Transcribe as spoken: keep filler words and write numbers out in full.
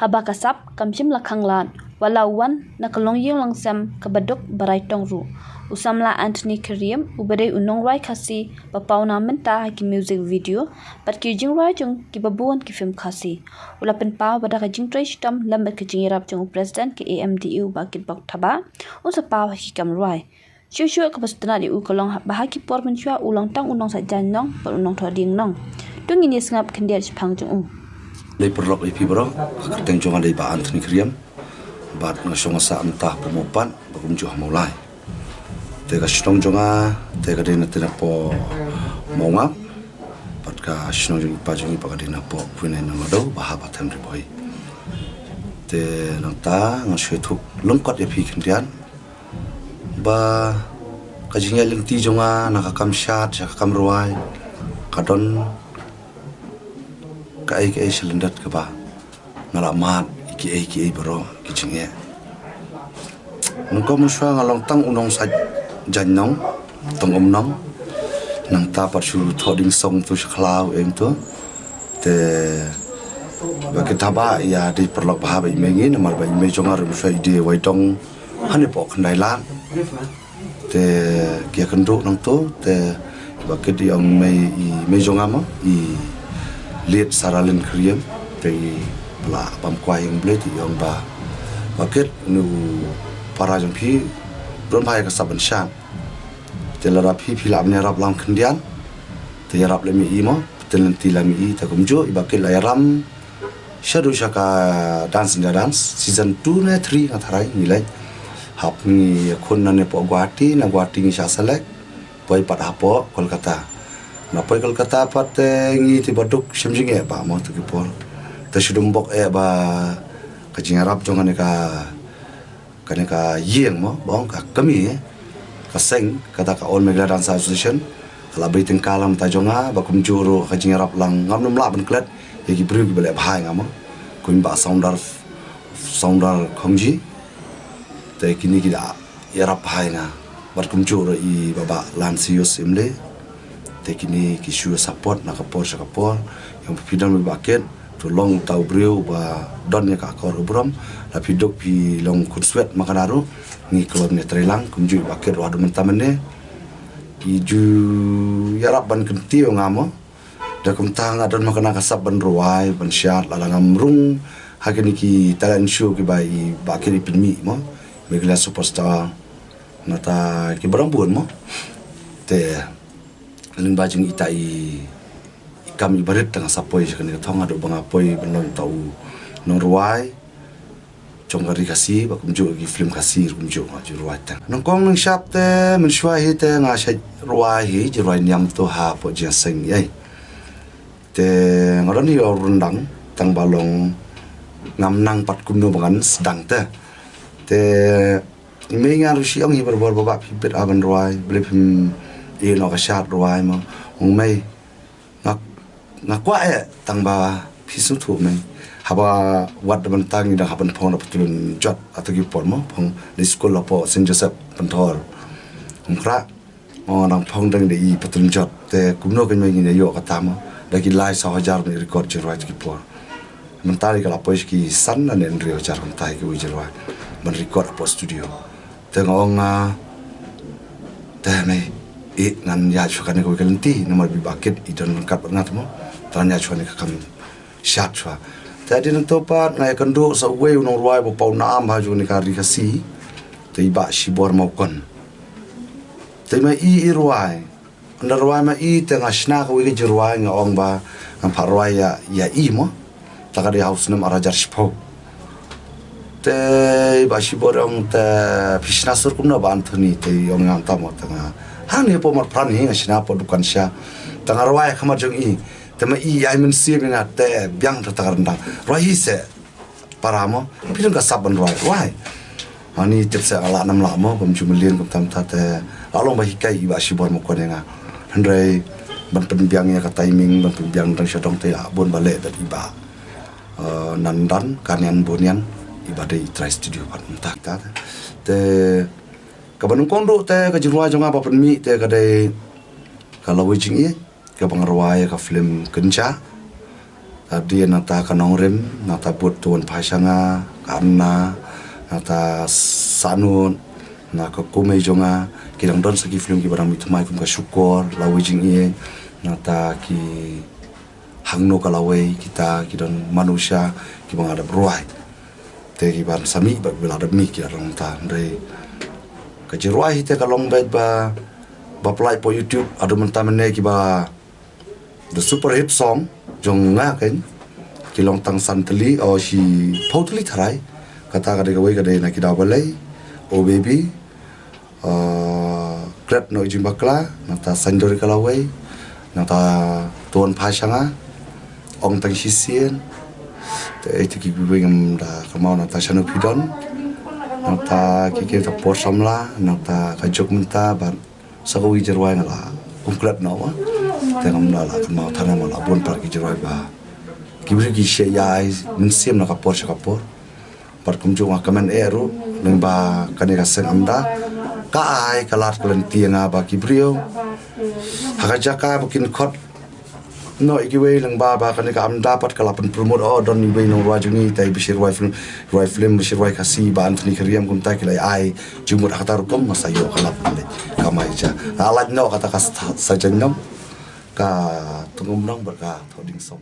Haba ka sap kam shym la khang lad, wat la u wan na ka longïing longsem kaba duk ba rai tong ruh. U samla Anthony Khyriem, uba dei u nongrwai Khasi ba paw na mynta ha ki music video bad ki jingrwai jong kiba bun ki film Khasi, u la pynpaw ba da ka jingtrei shitom lem bad ka jingïarap jong u President ka A M D A u Bah Kitbok Thabah, un sa paw ha ki kam rwai. Shuh shuh kaba sngewtynnat ïa u ka long ba ha ki por mynshuwa u long tang u nongsaid jaiñ nong bad u nongthoh dieng nong. To ngin ïa sngap khyndiat shaphang jong u. Dei paralok ïa phi baroh, ka kyrteng jong nga dei Bah Anthony Khyriem. Bad nga shong nga sah mynta ha Mawpat bad kumjuh ha Mawlai. Te ka shnong jong nga te ka dei na tynrai hapoh Mawngap. Bad ka shnong jong i pa jong i pat ka dei na hapoh Khwinai Nonglado, ba hap ha Them Ri Bhoi. Te nangta nga shu ïathuh lyngkot ïa phi khyndiat ba ka jingïaid lynti jong nga na ka kam shad sha ka kam rwai ka don kaei kaei sha lyndet kaba nga la mad ïa kiei kiei baroh ki jingeh. Nyngkong mynshuwa nga long tang u nongsaid jaiñ nong, tong um nong. Nangta pat shu thoh dieng song tu sha khlaw em tu. Te Bah Kitbok Thabah ïa dei paralok ba hap bad i mei ngi, namar ba i mei jong nga ruh mynshuwa i dei wai dong hangne hapoh Khyndailad. Te ki ïakynduh nangto te Bah Kit i ong mei, i mei jong nga mo, i Liet Saralin Khyriem, te i la bam kwai ïa U Blei, te i ong ba Bah Kit, une u para jong phi don bha ïa ka sap ban shad. Te lada phi phi lah ban ïarap lang khyndiat, te ïarap lem ïa i mo, te lynti lem ïa i. Te kumjuh i Bah Kit la ïalam shaduh sha ka Dance India Dance season two ne three nga tharai ngi leit. Hap ngi ïakhun nangne hapoh Guwahati, na Guwahati ngi shah select, poi pat hapoh Kolkata. Na poi Kolkata pat te ngi te ba duk shem jingeh ba mo tu ki por. Te shu dum bok eh ba ka jingïarap jong kane ka kane ka ïing mo, ba ong ka kmie, ka seng, kata ka All Meghalaya Dancer Association ka la bei tyngka lang mynta jong nga, ba kumjuh ruh ka jingïarap lang ngam nym lah ban klet ïa ki briew kiba leh bha ïa nga mo, kum i Bah Soundar, Soundar Khongji. Te kine ki la ïarap bha ïa nga, bad kumjuh ruh i Bah Bah Lansius Imle. Te kine ki shu support na ka por sha ka por. Ïa phi don Bah Kit, to long uta u briew ba don ïa ka akor ka burom. La phi duk phi long khunswet ma ka na ruh, ngi kloi ne trei lang. Kumjuh Bah Kit ruh haduh mynta mynne i ju ïarap ban kyntiew ïa nga mo. Da kumta nga don ma ka na ka sap ban rwai ban shad, lada ngam rung ha kine ki talent show kiba i Bah Kit i pynmih mo, Meghalaya Superstar, nata kiba don bun mo. Te lyngba jong ita i, i kam i barit, tang sa poi sha kane ka thong haduh ba nga poi ban long uta u nongrwai jong ka ri Khasi, ba kumjuh ki film Khasi kumjuh nga ju rwai tang. Nyngkong nyngshap te mynshuwa hi te nga shait rwai hi, ju rwai niam to hapoh jingïaseng ei. Te nga don hi u ryndang, tang ba long ngam nang pat kumno ba ngan sdang te. Te i mei nga ruh shi ong hi barabor, Bah Bah phi bit ha ban rwai, balei phim ïeh noh ka shad rwai mo. Ong mei, nga, nga kwah eh, tang ba phi sngewthuh mei. Haba wat da ban tang i dang ha ban phong da patlun jot, ata ki por mo phong da skul hapoh Saint Joseph Pynthor. Ong kra, mo dang phong dang da i patlun jot. Te kumno kynmaw ngin ïa ïoh kata mo. Da ki lai saw hajar ban record jingrwai ata ki por. Mynta i ka la poi ki san ne hynriew hajar kumta ki wei jingrwai ban record hapoh studio. Te nga ong nga, te mei, i ngan ïaid shuwa kane kawei ka lynti, namar ba i Bah Kit i don ryngkat bad nga te mo. Te ngan ïaid shuwa kane ka kam shad shuwa. Te hadien nangto pat nga ïakynduh sa uwei u nongrwai ba paw nam ha jong kane ka ri Khasi. Te i Bah Shibor Mawkon. Te ma i i rwai. Ynda rwai ma i te nga shna kawei ka jingrwai nga ong ba ngan phah rwai ïa, ïa i mo. Ta ka dei ha u snem ar hajar shiphew. Te i Bah Shibor ong te phi shna sur kumno Bah Anthony, te i ong nga ta mo, te nga hangne hapoh Marpran hi nga shna hapoh dukan sha. Te nga rwai ha khmat jong i. Te ma i ai mynsiem ïa nga te biang ta ka ryndang. Rwai hi seh. Para mo, phi don ka sap ban rwai, rwai. Ani tip seh nga lah nam lah mo, bym ju mlien kumta kumta te. La long ba hikai i Bah Shibor Mawkon ïa nga. Hynrei ban pynbiang ïa ka timing, ban pynbiang dang sha dong te la bun ba leh bad i Bah, eh, Nandan, Kanian Bonian, i ba dei i trai studio pat mynta te. Te kaba nyngkong duh te ka jingrwai jong nga ba pynmih te ka dei ka Lawei Jingïeit, kaba nga rwai ïa ka film Kynjah. Hadien nangta ka Nongrim, nangta bad Tuan Phashanga, ka Anna, nangta Sanut, na ka Kumei jong nga, ki dang don sa ki film kiba dang mih thymmai kum ka Shukor, Lawei Jingïeit, nangta ki Hangno Ka Lawei, kita ki don Manusha, kiba nga dap rwai. Te kiba sa mih bad kiba la dap mih ki la long ta. Hynrei ka jingrwai hi te ka long beit ba, ba pynlait hapoh YouTube, haduh mynta mynne kiba the super hit song jong nga kein, ki long tang san tylli, o shiphew tylli tharai. Kata ka dei kawei ka dei Na Ki Daw Balei, O Baby, uh, Klet Noh Jingbakla, nangta Saiñdur Ka Lawei, nangta Tuan Phashanga, Ong Tang Shisien, te ïa ki kiwei ngam da kynmaw, nangta Shano Phi Don, nangta ki ki ta Por Samla, nangta Ka Juk Mynta, bad sa kawei jingrwai nga la kum klet noh ba. Te ngam da la kynmaw than, ma la bun pat ki jingrwai ba ki briew ki shah ïai mynsiem na ka por sha ka por. Bad kumjuh nga kmen eh ruh, lyngba kane ka seng Amda, ka ai ka lad ka lynti ïa nga ba ki briew ha ka jaka ba kin khot noh ïa kiwei, lyngba ba kane ka Amda pat ka la pynpromote, o don iwei nongrwai jong ngi, te ba shu rwai film, rwai film, ba shu rwai Khasi, Bah Anthony Khyriem, kumta ki la ai jingmut ha kata rukom. Nga sa ïoh ka lad ka lynti, ka mai ja. Nga lait noh kata ka sa, sa jaiñ noh, ka tnum nong bad ka thoh ding song.